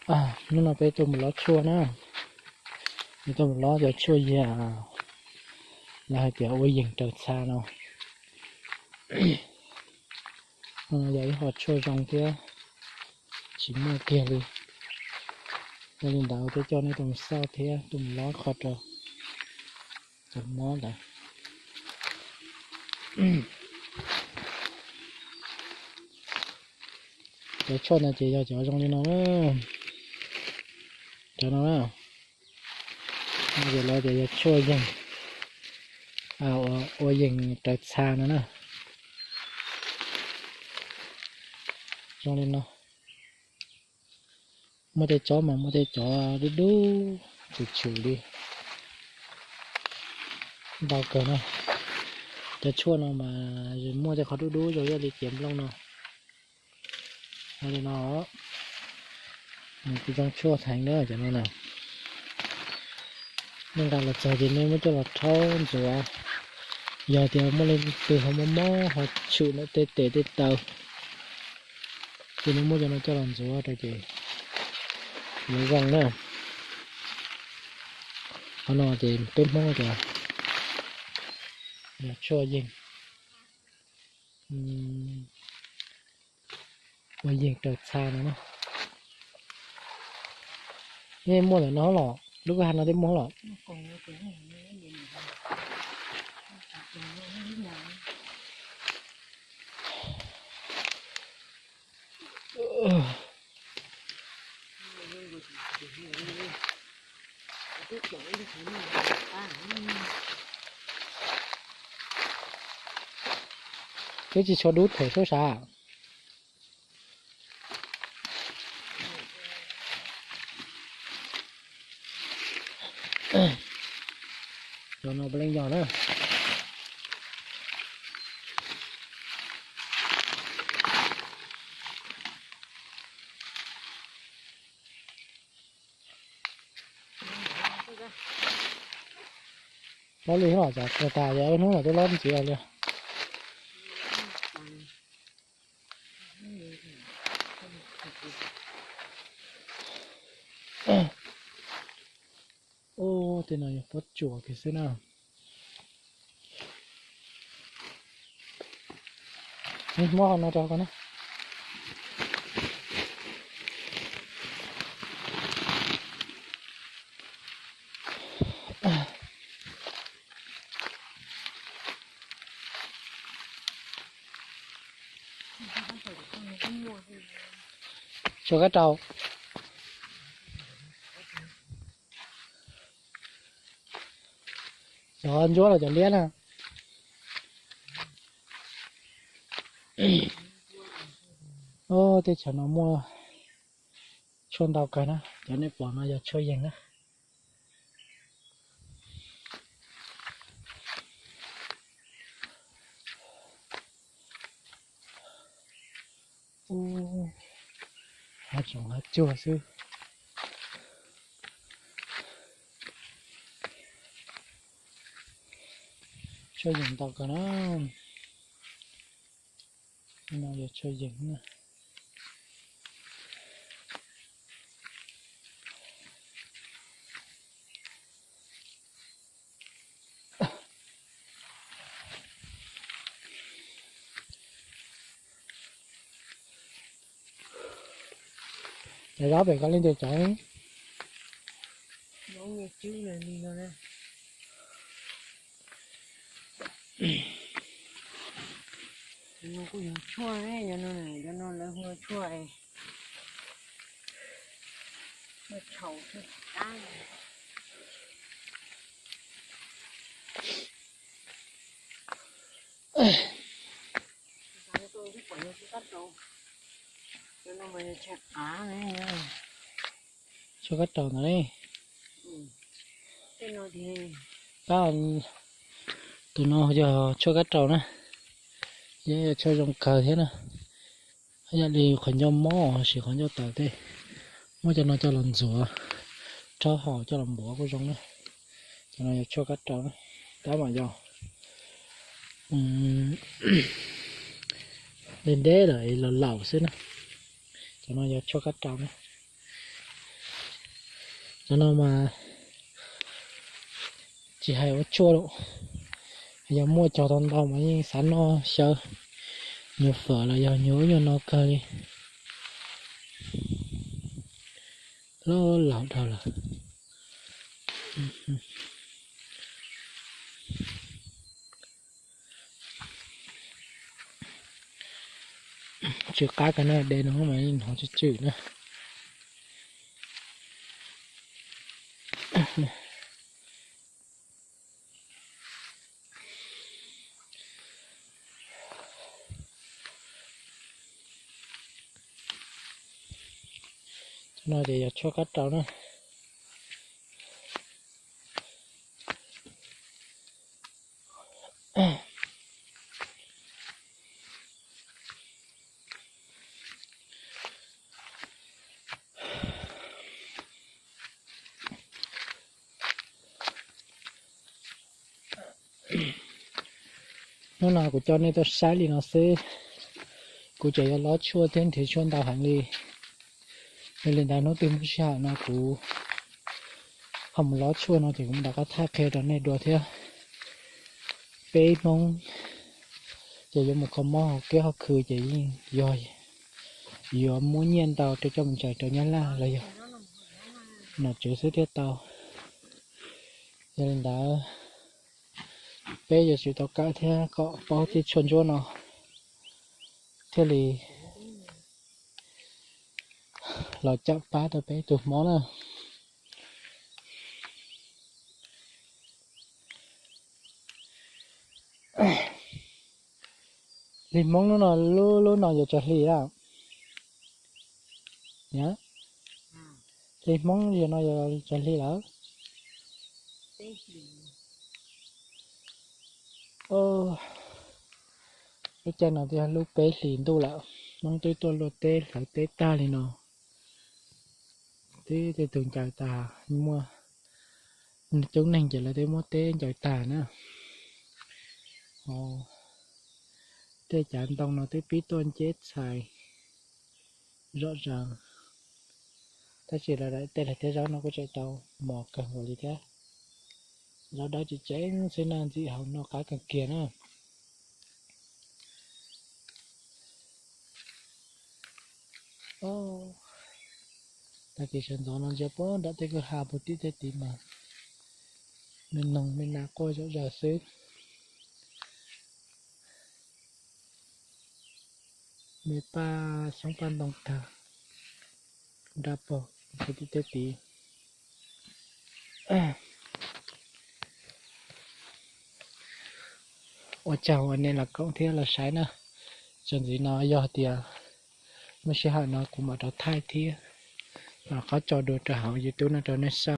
Hnub no peb tuaj mus lov tshuaj na. Peb tuaj mus lov cov tshuaj yag, lawv hais tias ua yees raws txha no. Yog ib qho tshuaj zoo thiab tsis muaj kiag li. Yog li ntawd peb coj nej tuaj mus xauj thiab tuaj mus lov qhov rau cov mob ntawd. Cov tshuaj no ces yog cov zoo li no na. Cov no na, no ces lawv tias yog tshuaj yees, ua yees raws txha no na. Zoo li no. Muaj tej tsob mas muaj tej cov dub dub tshwm tshwm li, ntau kawg na. Cov tshuaj no mas muaj tej qhov dub dub zoo ib yam li cev nplooj no. Li no, nws kuj zoo tshuaj heev na cov no na. Nej nqa los txog ces nej muab coj los rhaub ntxuav. Yog tias muaj leej twg ho mob mob ho tshwm ntawm tej tes tej taw, ces nej muab cov no coj los ntxuav rau ces yuav zoo na. Qhov no ces peb Hmoob tias yog tshuaj yees, ua yees raws txha no na. Nej muaj ntawm no los, lub kwj ha no twb muaj los. Twb tsis tshua dub them sub sav. Cov no puav leej yog na. Lob li los cas, tas tas hnub no twb lob ntxiv li. Ub, tej no yog pob tsuas kiag xwb na. Muab qhov no rau koj na. Tshuaj kab raus. Cov ntsuab los cov liab na. Ub, teb chaws no muaj tshuaj ntau kawg na, cov nej pom no yog tshuaj yees na. Ub, hav zoov hav tsuag xwb. Tshuaj yees ntau kawg na. No yog tshuaj yees na. Cov zaub pem koj leej twg cov? Cov no kuj yog tshuaj, cov no, cov no lawv hu ua tshuaj, tshuaj tshau, tshuaj tab. Tshuaj kab raus ntawd ne. Tab, tus no yog tshuaj kab raus na, yog tshuaj zoo kawg thiab na. Yam li qhov ncauj mob, siv qhov ncauj tawv tej, muab cov no coj los ntxuav, rhaub haus coj los npuav kuj zoo na. Cov no yog tshuaj kab raus na, tab mas yog deb deb lawm los laus xwb na. Cov no yog tshuaj kab raus na. Cov no mas tsis hais ua tshuaj lawm, yog muaj cog tau ntau mas yeej xav noj xyaw, nyuag fawm los yog nyuag ub nyuag no kawg li. Los laus dhau lawm. Tsw qab kawg na, de no mas yeej hnov tsw tsw na. No ces yog tshuaj kab rau na. Hnub no kuv coj nej tuaj saib li no xwb. Kuv tseem yuav lov tshuaj thiab nrhiav tshuaj ntau heev li. Yog li ntawd hnub twg muaj sij hawm no kuv ho mus lov tshuaj no ces kuv mam rov qab thaij qhia rau nej dua thiab. Peb Hmoob ces yuav mus kho mob hauv kiab hauv khw ces yeej yog yuav muab nyiaj ntau rau coj mus ntsaws rau Nyab Laj los yog nom tswv xwb thiaj tau. Yog li ntawd peb yuav tsum tau kawm thiab kom paub tej tshuaj ntsuab no thiaj li los cawm pab rau peb tus Hmoob na. Hli Hmoob lub no, lub lub no yuav tsawg hli lawm? Hli Hmoob yog no yuav tsawg hli lawm? Lub caij no twb yog lub peb hlis ntuj lawm, Hmoob twb tuaj luaj teb hlawv teb tag li no. Twb tej tug ncaws tas, muaj coob neeg ces lawv twb muab teb ncaws tag na. Tej cav ntoo no twb pib tuaj nceb txhais zom zaws, tab sis lawv daim teb lawv thiab zaub no kuj tseem tau mos kawg nkaus li thiab. Zaub dawb tseem ceev xwb na, ntxim haus noj qab kawg kiag na. Tag kis sawv ntxov no ntsia puag nram tej kwj ha puag tim tej tid mas me noog me nas quaj zom zaws xwb. Me paj xyoob paj ntoo tag nrab pog puag tim tej tid. Ua tsaug uas nej los koom thiab los saib na. Txuas ntxiv no yog tias muaj sij hawm no kuv mam rov thaij thiab los qhov tso dua rau hauv YouTube no rau nej saib.